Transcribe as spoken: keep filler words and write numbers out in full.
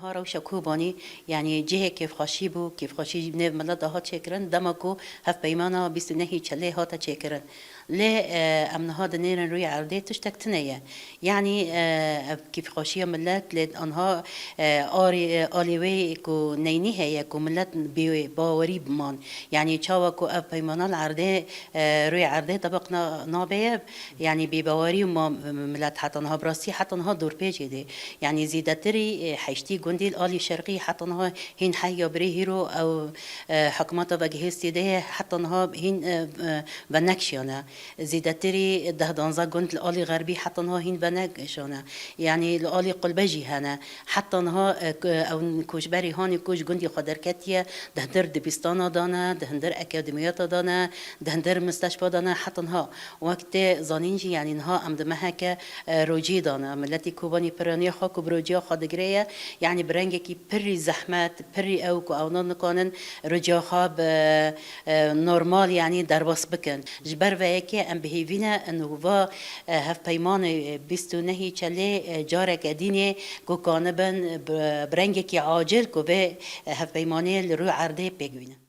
Ha rewşa Kobanî, yanî cihê kêfxweşî bû, kêfxweşî nêv milet de hat çêkirin, dema ku hevpeymana bîst û nehî Çelê hate çêkirin. Lê, e, em niha dinêrin rûyê erdê tiştek tune ye. Yanî, e, ev kêfxweşiya milet lê anha, e, arê, e, alî wê ku neynî heye ku milet bê bawerî biman. Yanî çawa ku ev peymana li erdê, e, rûyê erdê tebiq na-, nabe ye, yanî bêbawerî ma milet heta niha bi rastî heta niha dorpêçê dê. Yanî zêdetirî, e, heştî gundî li alî şerqî heta niha hîn heya birê hîro ew, e, hikûmeta vegihêstê de ye, heta niha hîn, e, e, venekşiyane. Zêdetirî deh danza gund li alî xerbî heta niha hîn venekşane. Yanî li alî qulbe jî hene. Heta niha, e, k-, ew koçberî hanê ku ji gundî xwe derketiye, di hundir dibistana de ne, di hundir akademiyata de ne, di hundir misteşfa de ne, heta niha. Wek tê zanîn jî, yanî niha em di meheke, e, rocî de ne. Miletî Kobanî piraniya xwe ku bi rociya xwe digire ye, yanî bi rengekî pirî zehmet, pirî ew ku ew ne nikanin rociya xwe bi, e, normal, yanî derbas bikin. Ji ber vê yekê em bi hêvî ne, û va, e, hevpeymanê, e, bîst û nehî Çelê, e, careke dînê ku kanibin bi, bi rengekî acil ku vê, e, hevpeymanê li rû erdê pêk bînin.